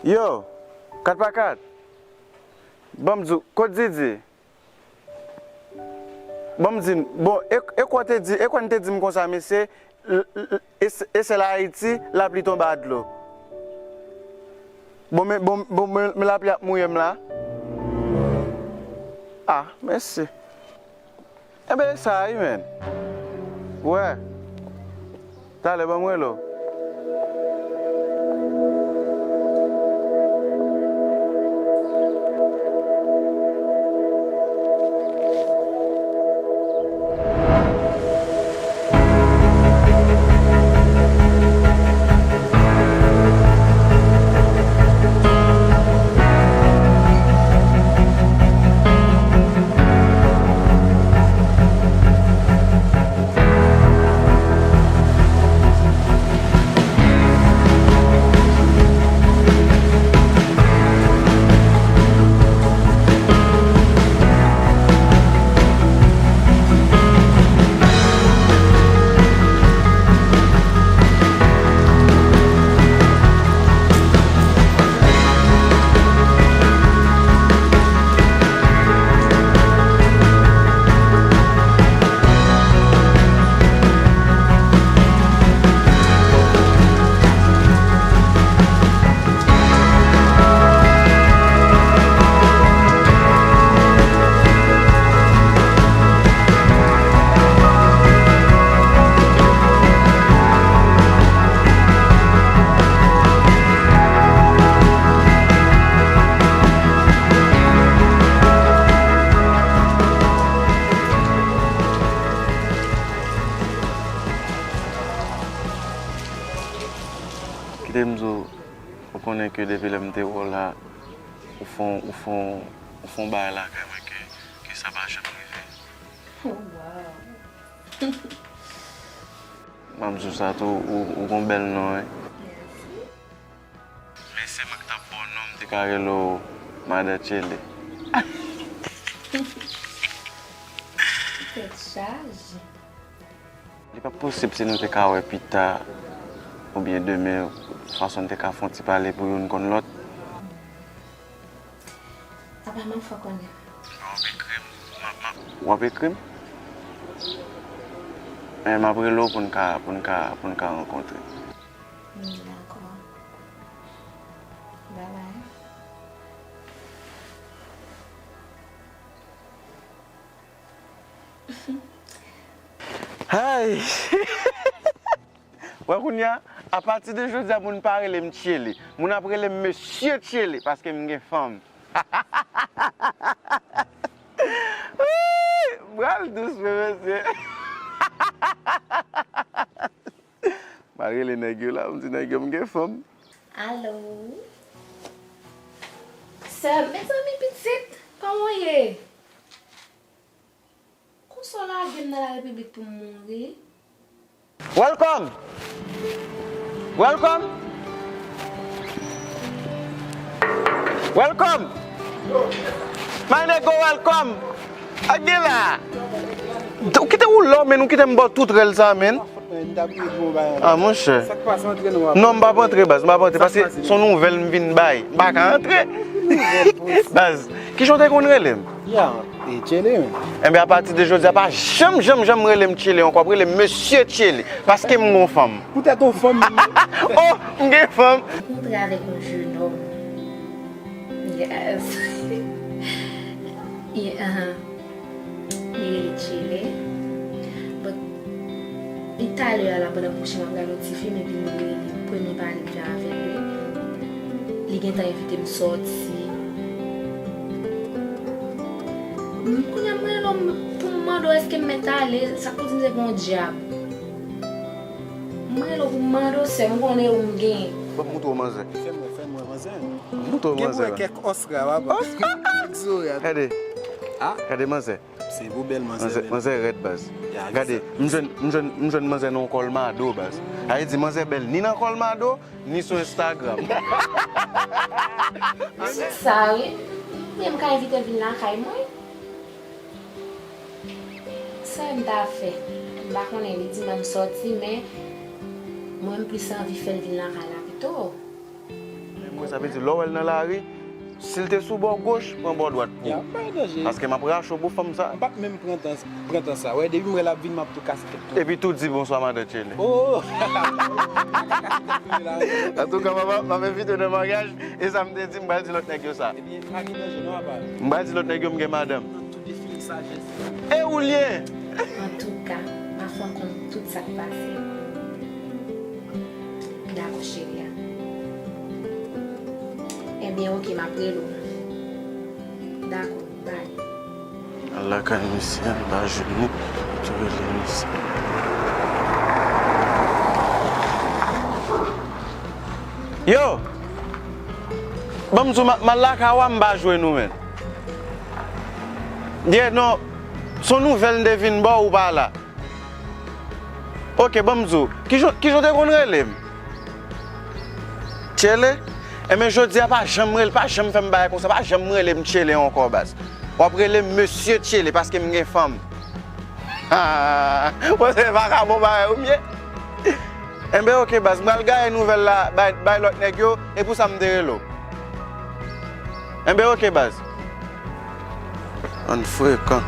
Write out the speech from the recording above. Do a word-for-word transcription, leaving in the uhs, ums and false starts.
Yo, kat pa kat. Ban m di w, kot Didi? Ban m di n, bon, e, e kwa w te di, e kwa n te di m konsa, mesye, l, l, e, e sèl Ayiti, lapli tonbe a dlo. Bon, men, bon, bon, men, men lapli ap mouye m la. Ah, mesye. Enben, e sa a wi, menn. Wè. Talè, ban m rele w. Kite m di w, ou konnen ke depi lè m te wè w la, ou fè yon, ou fè yon, ou fè yon bagay lakay mwen ke, ke sa pa janm rive. Oh, wow. M ap di w sa tou, ou, ou gon bèl non, wi. Mèsi. Men se mwen ki t ap ba w non, m te ka rele w Madan Tchele. Tèt chaje. Li p ap posib si nou te ka wè pita, oubyen demen, fason n te ka fè yon ti pale pou youn konn lòt. Apa m ap fè konnen? W ap ekri m. M ap, m ap, w ap ekri m? Men m ap rele w pou n ka, pou n ka, pou n ka rankontre. Hmm, dakò. Babay. Hay! Wè kounye a, apati de jodi a, moun pa rele m Tchele. Moun ap rele m Mesye Tchele, paske m gen fanm. Wi, m pral dous, men mesye. M a rele nèg yo la, m di nèg yo m gen fanm. Alo. Sè, mezanmi pitit, kòman w ye? Konsa w lage m nan la repiblik pou m mouri? Welcome! Welcome! Welcome! My nigga, welcome! Ak gen la! Ou kite woule w, men ou kite m ba w tout rèl sa, men. Ah, monchè. Sa k pase, antre non, w ap. Non, m p ap antre, baz, m p ap antre, paske se yon nouvèl m vin bay. M pa ka antre. Baz, kijan w te konn rele m? Ya, e Tchele, men. Enben, apati de jodi a, pa janm, janm, janm rele m Tchele ankò, rele m Mesye Tchele, paske m gon fanm. Poutèt yon fanm. Oh, m gen fanm. Rankontre avèk yon jenòm. Yes. Yeah, uh-huh. Li rele Tchele. But, li talè a la, pandan m kouche, m ap gade yon ti fim, epi li rele m, premye pale m fè avè l, wi. Li gentan envite m sòti. M, kounye a, m rele w pou m mande w èske m mèt ale, sa k pou di m se pou yon dyab. M rele w pou m mande w, sè m, konnen ou m gen. Ban m montre w manzè. Fè m wè, fè m wè manzè. M montre w manzè la. Gen mwen kèk òs ra, papa. Òs ra? Kèk zora. Gade. Ah? Gade manzè. Se pou bèl manzè, manzè, bèl. Manzè rèd, baz. Ya, gade, m jwenn, m jwenn, m jwenn manzè nan yon kòlmado, baz. Sa vle di manzè bèl ni nan kòlmado, ni sou Instagram. Se sa, wi. Ou menm ka envite l vin lakay mwen. Sa m ta fè? M pa konnen, li di m ann sòti, men mwen m plis anvi fè l vin lakay la pito. Men m Sa vle di, lè w wè l nan lari, si l te sou bò goch, pran bò dwat pou ou. Ya, pa gen danje. Paske m ap rache w pou fanm sa. M p ap menm pran tan, pran tan sa. Wè, depi m wè l ap vin, m ap tou kase tèt tou. Epi tou di bonswa madan Tchele. Oh! Antouka, papa, m ap envite w nan maryaj, e sa m te di, m pral di lòt nèg yo sa. Ebyen, pa gen danje, non, apa. M pral di lòt nèg yo m gen madanm. Nan tout defile sajès. E ou l ye? Antouka, m ap fè w konn tout sa k pase. Dakò, cheri a. Ebyen, oke, m ap rele w. Dakò, bay. Al lakay misye, anba jenou, tou rele misye. Yo! Ban m di w, m ap, m al lakay ou a, m pa jwe nou, menn. Yeah, non, se yon nouvèl m te vin ba w, ou pa la. Oke, ban m di w. Kijan, kijan w te konn rele m? Tchele? Enben, jodi a pa janm rele, pa janm fè m bagay konsa, pa janm rele m Tchele ankò, baz. W ap rele m Mesye Tchele paske m gen fanm. Bon, se vakabon bagay ou m ye. Enben, oke, baz, m pral gaye nouvèl la, bay, bay lòt nèg yo, e pou sa m te rele w. Enben, oke, baz. Bann frekan.